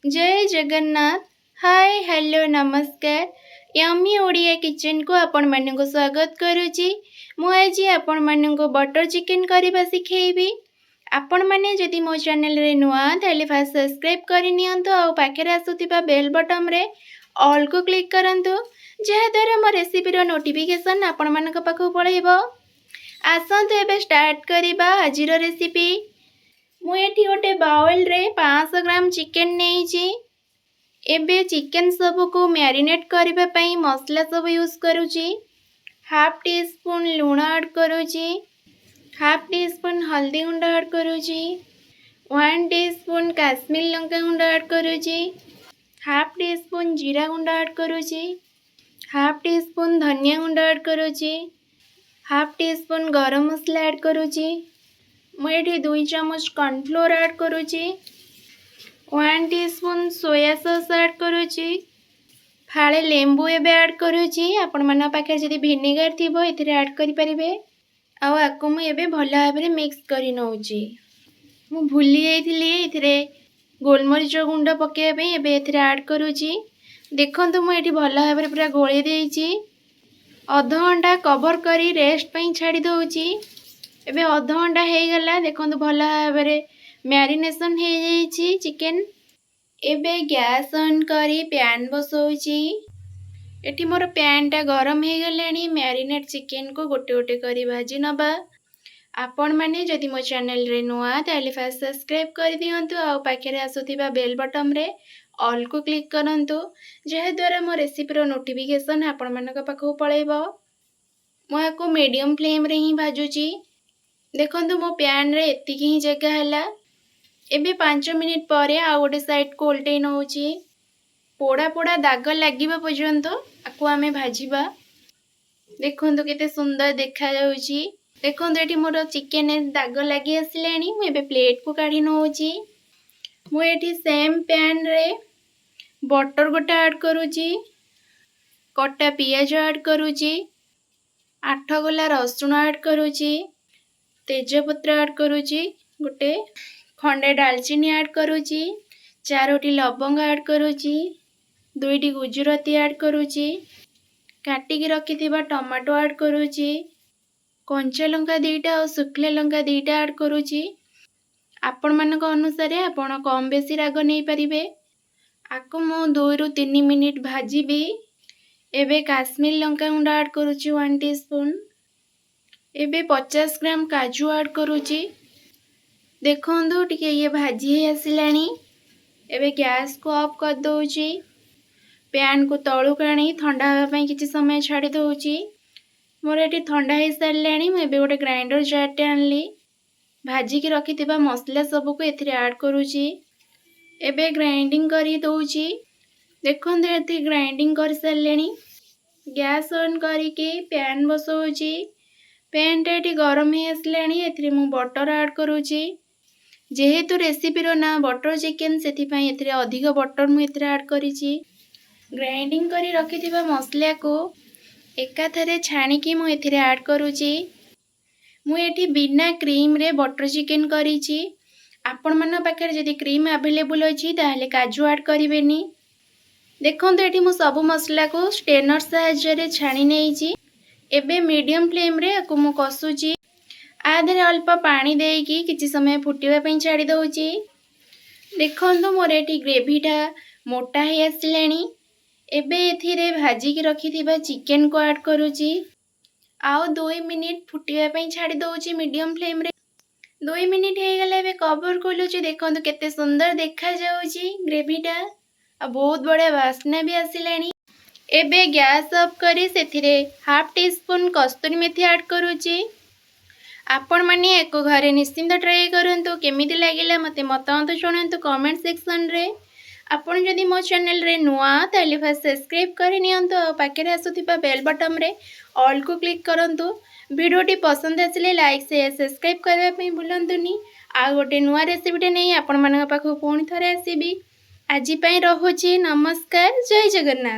ଜୟ ଜଗନ୍ନାଥ। ହାଏ, hello, ନମସ୍କାର। Yummy Odia କିଚେନକୁ ଆପଣମାନଙ୍କୁ ସ୍ୱାଗତ କରୁଛି। ମୁଁ ଆଜି ଆପଣମାନଙ୍କୁ ବଟର୍ ଚିକେନ୍ କରିବା ଶିଖେଇବି। ଆପଣମାନେ ଯଦି ମୋ ଚ୍ୟାନେଲରେ ନୂଆ, ତାହେଲେ ଫାଷ୍ଟ ସବସ୍କ୍ରାଇବ୍ କରିନିଅନ୍ତୁ ଆଉ ପାଖରେ ଆସୁଥିବା ବେଲ୍ ବଟନ୍ରେ ଅଲ୍କୁ କ୍ଲିକ୍ କରନ୍ତୁ, ଯାହାଦ୍ୱାରା ମୋ ରେସିପିର ନୋଟିଫିକେସନ୍ ଆପଣମାନଙ୍କ ପାଖକୁ ପଳେଇବ। ଆସନ୍ତୁ, ଏବେ ଷ୍ଟାର୍ଟ କରିବା ଆଜିର ରେସିପି। ମୁଁ ଏଠି ଗୋଟେ ବାଉଲରେ 500 ଗ୍ରାମ ଚିକେନ୍ ନେଇଛି। ଏବେ ଚିକେନ୍ ସବୁକୁ ମ୍ୟାରିନେଟ୍ କରିବା ପାଇଁ ମସଲା ସବୁ ୟୁଜ୍ କରୁଛି। ହାଫ୍ ଟି ସ୍ପୁନ୍ ଲୁଣ ଆଡ଼୍ କରୁଛି, ହାଫ୍ ଟି ସ୍ପୁନ୍ ହଳଦୀ ଗୁଣ୍ଡ ଆଡ଼୍ କରୁଛି, 1 ଟି ସ୍ପୁନ୍ କାଶ୍ମୀର ଲଙ୍କା ଗୁଣ୍ଡ ଆଡ଼୍ କରୁଛି, ହାଫ୍ ଟି ସ୍ପୁନ୍ ଜିରା ଗୁଣ୍ଡ ଆଡ଼୍ କରୁଛି, ହାଫ୍ ଟି ସ୍ପୁନ୍ ଧନିଆ ଗୁଣ୍ଡ ଆଡ଼୍ କରୁଛି, ହାଫ୍ ଟି ସ୍ପୁନ୍ ଗରମ ମସଲା ଆଡ଼୍ କରୁଛି। ମୁଁ ଏଠି 2 ଚାମଚ କର୍ଣ୍ଣଫ୍ଲୋର୍ ଆଡ଼୍ କରୁଛି, 1 ଟି ସ୍ପୁନ୍ ସୋୟା ସସ୍ ଆଡ଼୍ କରୁଛି, ଫାଳେ ଲେମ୍ବୁ ଏବେ ଆଡ଼୍ କରୁଛି। ଆପଣମାନଙ୍କ ପାଖରେ ଯଦି ଭିନେଗାର ଥିବ, ଏଥିରେ ଆଡ଼୍ କରିପାରିବେ। ଆଉ ଆକୁ ମୁଁ ଏବେ ଭଲ ଭାବରେ ମିକ୍ସ କରି ନେଉଛି। ମୁଁ ଭୁଲି ଯାଇଥିଲି ଏଥିରେ ଗୋଲମରିଚ ଗୁଣ୍ଡ ପକାଇବା ପାଇଁ, ଏବେ ଏଥିରେ ଆଡ଼୍ କରୁଛି। ଦେଖନ୍ତୁ, ମୁଁ ଏଠି ଭଲ ଭାବରେ ପୁରା ଗୋଳେଇ ଦେଇଛି। ଅଧଘଣ୍ଟା କଭର୍ କରି ରେଷ୍ଟ ପାଇଁ ଛାଡ଼ି ଦେଉଛି। ଏବେ ଅଧଘଣ୍ଟା ହେଇଗଲା। ଦେଖନ୍ତୁ, ଭଲ ଭାବରେ ମ୍ୟାରିନେସନ୍ ହେଇଯାଇଛି ଚିକେନ୍। ଏବେ ଗ୍ୟାସ୍ ଅନ୍ କରି ପ୍ୟାନ୍ ବସାଉଛି। ଏଠି ମୋର ପ୍ୟାନ୍ଟା ଗରମ ହେଇଗଲାଣି। ମ୍ୟାରିନେଟ୍ ଚିକେନ୍କୁ ଗୋଟେ ଗୋଟେ କରି ଭାଜି ନେବା। ଆପଣମାନେ ଯଦି ମୋ ଚ୍ୟାନେଲରେ ନୂଆ, ତାହେଲେ ଫାଷ୍ଟ ସବସ୍କ୍ରାଇବ୍ କରିଦିଅନ୍ତୁ ଆଉ ପାଖରେ ଆସୁଥିବା ବେଲ୍ ବଟନ୍ରେ ଅଲ୍କୁ କ୍ଲିକ୍ କରନ୍ତୁ, ଯାହାଦ୍ୱାରା ମୋ ରେସିପିର ନୋଟିଫିକେସନ୍ ଆପଣମାନଙ୍କ ପାଖକୁ ପଳେଇବ। ମୁଁ ୟାକୁ ମିଡ଼ିୟମ୍ ଫ୍ଲେମ୍ରେ ହିଁ ଭାଜୁଛି। ଦେଖନ୍ତୁ, ମୋ ପ୍ୟାନ୍ରେ ଏତିକି ହିଁ ଜାଗା ହେଲା। ଏବେ 5 ମିନିଟ୍ ପରେ ଆଉ ଗୋଟେ ସାଇଡ଼୍କୁ ଓଲଟେଇ ନେଉଛି। ପୋଡ଼ା ପୋଡ଼ା ଦାଗ ଲାଗିବା ପର୍ଯ୍ୟନ୍ତ ଆକୁ ଆମେ ଭାଜିବା। ଦେଖନ୍ତୁ, କେତେ ସୁନ୍ଦର ଦେଖାଯାଉଛି। ଦେଖନ୍ତୁ, ଏଠି ମୋର ଚିକେନ୍ ଦାଗ ଲାଗି ଆସିଲାଣି। ମୁଁ ଏବେ ପ୍ଲେଟ୍କୁ କାଢ଼ି ନେଉଛି। ମୁଁ ଏଠି ସେମ୍ ପ୍ୟାନ୍ରେ ବଟର୍ ଗୋଟେ ଆଡ଼୍ କରୁଛି, କଟା ପିଆଜ ଆଡ଼୍ କରୁଛି, 8 କୋଲା ରସୁଣ ଆଡ଼୍ କରୁଛି, ତେଜପତ୍ର ଆଡ଼୍ କରୁଛି, ଗୋଟେ ଖଣ୍ଡେ ଡାଲଚିନି ଆଡ଼୍ କରୁଛି, ଚାରୋଟି ଲବଙ୍ଗ ଆଡ଼୍ କରୁଛି, ଦୁଇଟି ଗୁଜୁରାତି ଆଡ଼୍ କରୁଛି, କାଟିକି ରଖିଥିବା ଟମାଟୋ ଆଡ଼୍ କରୁଛି, କଞ୍ଚା ଲଙ୍କା 2ଟା ଆଉ ଶୁଖିଲା ଲଙ୍କା 2ଟା ଆଡ଼୍ କରୁଛି। ଆପଣମାନଙ୍କ ଅନୁସାରେ ଆପଣ କମ୍ ବେଶୀ ରାଗ ନେଇପାରିବେ। ଆକୁ ମୁଁ 2ରୁ 3 ମିନିଟ୍ ଭାଜିବି। ଏବେ କାଶ୍ମୀର ଲଙ୍କା ଗୁଣ୍ଡ ଆଡ଼୍ କରୁଛି 1 ଟି ସ୍ପୁନ୍। ଏବେ 50 ଗ୍ରାମ କାଜୁ ଆଡ଼୍ କରୁଛି। ଦେଖନ୍ତୁ, ଟିକେ ଇଏ ଭାଜି ହେଇ ଆସିଲାଣି। ଏବେ ଗ୍ୟାସ୍କୁ ଅଫ୍ କରିଦେଉଛି। ପ୍ୟାନ୍କୁ ତଳକୁ ଆଣି ଥଣ୍ଡା ହେବା ପାଇଁ କିଛି ସମୟ ଛାଡ଼ି ଦେଉଛି। ମୋର ଏଠି ଥଣ୍ଡା ହେଇସାରିଲାଣି। ମୁଁ ଏବେ ଗୋଟେ ଗ୍ରାଇଣ୍ଡର ଜାର୍ଟେ ଆଣିଲି। ଭାଜିକି ରଖିଥିବା ମସଲା ସବୁକୁ ଏଥିରେ ଆଡ଼୍ କରୁଛି। ଏବେ ଗ୍ରାଇଣ୍ଡିଙ୍ଗ କରି ଦେଉଛି। ଦେଖନ୍ତୁ, ଏଠି ଗ୍ରାଇଣ୍ଡିଙ୍ଗ କରିସାରିଲେଣି। ଗ୍ୟାସ୍ ଅନ୍ କରିକି ପ୍ୟାନ୍ ବସାଉଛି। ପ୍ୟାନ୍ଟା ଏଠି ଗରମ ହେଇ ଆସିଲାଣି। ଏଥିରେ ମୁଁ ବଟର୍ ଆଡ଼୍ କରୁଛି। ଯେହେତୁ ରେସିପିର ନାଁ ବଟର୍ ଚିକେନ୍, ସେଥିପାଇଁ ଏଥିରେ ଅଧିକ ବଟର୍ ମୁଁ ଏଥିରେ ଆଡ଼୍ କରିଛି। ଗ୍ରାଇଣ୍ଡିଙ୍ଗ କରି ରଖିଥିବା ମସଲାକୁ ଏକାଥରେ ଛାଣିକି ମୁଁ ଏଥିରେ ଆଡ଼୍ କରୁଛି। ମୁଁ ଏଠି ବିନା କ୍ରିମ୍ରେ ବଟର୍ ଚିକେନ୍ କରିଛି। ଆପଣମାନଙ୍କ ପାଖରେ ଯଦି କ୍ରିମ୍ ଆଭେଲେବୁଲ୍ ଅଛି, ତାହେଲେ କାଜୁ ଆଡ଼୍ କରିବେନି। ଦେଖନ୍ତୁ, ଏଠି ମୁଁ ସବୁ ମସଲାକୁ ଷ୍ଟ୍ରେନର୍ ସାହାଯ୍ୟରେ ଛାଣି ନେଇଛି। ଏବେ ମିଡ଼ିୟମ୍ ଫ୍ଲେମ୍ରେ ୟାକୁ ମୁଁ କଷୁଛି। ଆ ଦେହରେ ଅଳ୍ପ ପାଣି ଦେଇକି କିଛି ସମୟ ଫୁଟିବା ପାଇଁ ଛାଡ଼ି ଦେଉଛି। ଦେଖନ୍ତୁ, ମୋର ଏଠି ଗ୍ରେଭିଟା ମୋଟା ହେଇ ଆସିଲାଣି। ଏବେ ଏଥିରେ ଭାଜିକି ରଖିଥିବା ଚିକେନକୁ ଆଡ଼୍ କରୁଛି ଆଉ 2 ମିନିଟ୍ ଫୁଟିବା ପାଇଁ ଛାଡ଼ି ଦେଉଛି ମିଡ଼ିୟମ୍ ଫ୍ଲେମ୍ରେ। 2 ମିନିଟ୍ ହେଇଗଲା, ଏବେ କଭର୍ ଖୋଲୁଛି। ଦେଖନ୍ତୁ, କେତେ ସୁନ୍ଦର ଦେଖାଯାଉଛି ଗ୍ରେଭିଟା ଆଉ ବହୁତ ବଢ଼ିଆ ବାସ୍ନା ବି ଆସିଲାଣି। ଏବେ ଗ୍ୟାସ୍ ଅଫ୍ କରି ସେଥିରେ ହାଫ୍ ଟି ସ୍ପୁନ୍ କସ୍ତୁରୀ ମେଥି ଆଡ଼୍ କରୁଛି। ଆପଣମାନେ ୟାକୁ ଘରେ ନିଶ୍ଚିନ୍ତ ଟ୍ରାଏ କରନ୍ତୁ। କେମିତି ଲାଗିଲା, ମୋତେ ମତାମତ ଜଣାନ୍ତୁ କମେଣ୍ଟ ସେକ୍ସନରେ। ଆପଣ ଯଦି ମୋ ଚ୍ୟାନେଲରେ ନୂଆ, ତାହେଲେ ଫାଷ୍ଟ ସବସ୍କ୍ରାଇବ୍ କରିନିଅନ୍ତୁ ଆଉ ପାଖରେ ଆସୁଥିବା ବେଲ୍ ବଟନ୍ରେ ଅଲ୍କୁ କ୍ଲିକ୍ କରନ୍ତୁ। ଭିଡ଼ିଓଟି ପସନ୍ଦ ଆସିଲେ ଲାଇକ୍, ସେୟାର, ସବସ୍କ୍ରାଇବ୍ କରିବା ପାଇଁ ଭୁଲନ୍ତୁନି। ଆଉ ଗୋଟେ ନୂଆ ରେସିପିଟେ ନେଇ ଆପଣମାନଙ୍କ ପାଖକୁ ପୁଣି ଥରେ ଆସିବି। ଆଜି ପାଇଁ ରହୁଛି। ନମସ୍କାର, ଜୟ ଜଗନ୍ନାଥ।